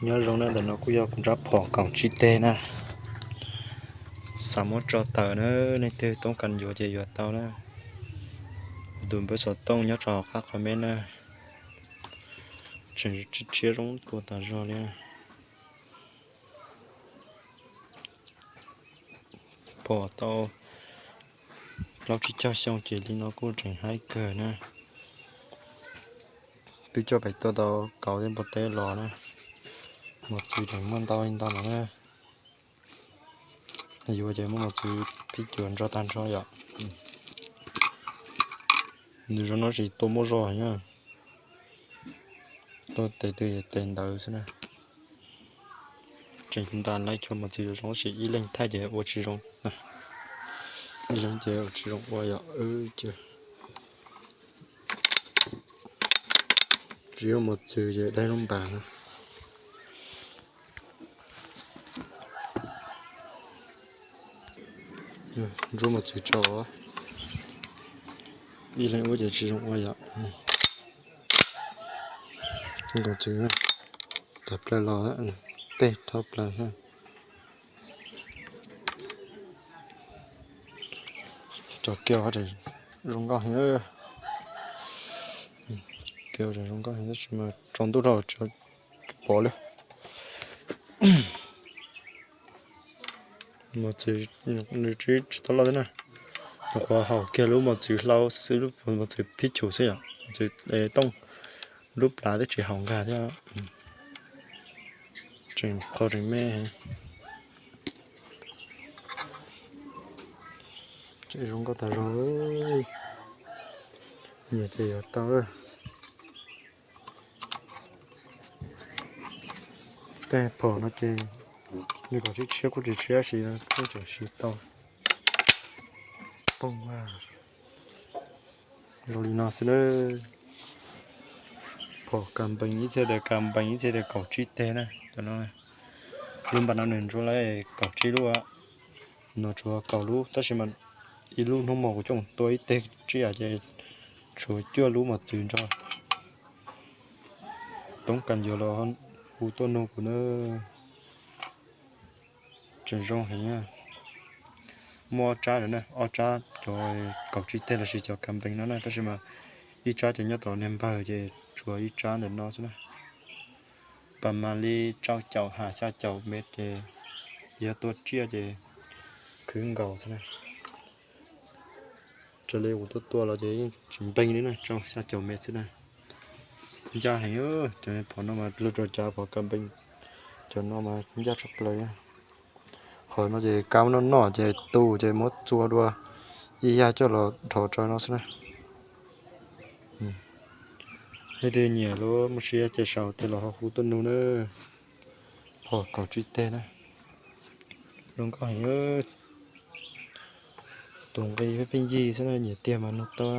Nyob zoo na, ntawm no kuj yog kuv rab phom kaum tsib teg na. Xav muab tso tawm na, leej twg toob kas yuav ces yuav tau na. Tus npawb xov tooj nyob rau hauv qab qhov me na. Tseem tshiab zoo kua tas zog li. Phom tau plaub tsib caug xyoo ces li no kuj tseem haib kawg na. Twb coj pem tuaj tau kauv thiab npua teb los na. Mos txwv tseem muaj ntau li ntau no na. Yuav ces muaj mos txwv phib cuam nrog tag nrho yom. Nws zoo no tsis tua muaj zog na. Tua tes twg ces tes ntawd xwb na. Tseem ntas laiv chua mos txwv zoo tab sis ib leeg thaij ces ua tsis zoo. Ib leeg ces ua tsis zoo ua yom. Tsis muaj mos txwv ces daig lub npas na. Ntsuab mos txwv tso, ib leeg ua ces tsis zoo ua yom. Nkaus txwv tawm plaws los, tej thoob plaws thiab. Tso kiag tseem zoo nkauj heev. Kiag tseem zoo nkauj heev tab sis mas tsaus ntuj dhau tsis pom li. Mos txwv nws tsis tsis tau loj thiab na. Nyuam qhuav haum kiag lub mos txwv hlau xwb, lub mos txwv phib chum xwb yom, mos txwv tooj lub plhav twb tsis haum nkag thiab. Tseem qho tseem me. Tseem zoo nkauj tas zog. Nyiam ces yuav tau. Tej phom no ces nws kom tshiab tshiab kuj tsis tshiab tab sis kuj tseem siv tau. Poob zoo li no xwb na. Phom kas npees ib txhia tias kas npees ib txhia tias kaum tsib teg na. Lub npas no nws ntsuab lawm kaum tsib lub. No tshuav kaum lub tab sis mas ib lub hnub hmo kuv coj mus tua ib teg tsiaj ces tshuav cuaj lub mos txwv nrog. Toob kas yuav los hu tuaj nug kuv na. Tseem zoo heev. Muaj ob tsab lawm na, ob tsab cov kaum tsib teg lossis cov kas npees no na tab sis mas ib tsab ces nyob tom niag npawg ces tshuav ib tsab ntawm no xwb na. Pas mas li rau caum ha xya caum mev ces yog tua tsiaj ces khwv nkaus xwb na. Raws li kuv tuaj tua los ces yeej tsis npees li na, rau xya caum mev xwb na. Ncaj heev, cov phom no mas luag tsuas cav phom kas npees, cov no mas ncaj tshaj plaws. Qhov no ces kab noj noj ces tu ces muab txua dua ib yam coj los dhos rau no xwb na. Leej twg nyiam lub muaj siab ces sau tes los ho hu tuaj nug na. Phom kaum tsib teg na. Zoo nkauj heev. Tus nqi pheej pheej yig xwb na, nyiam tiag mas nug tau.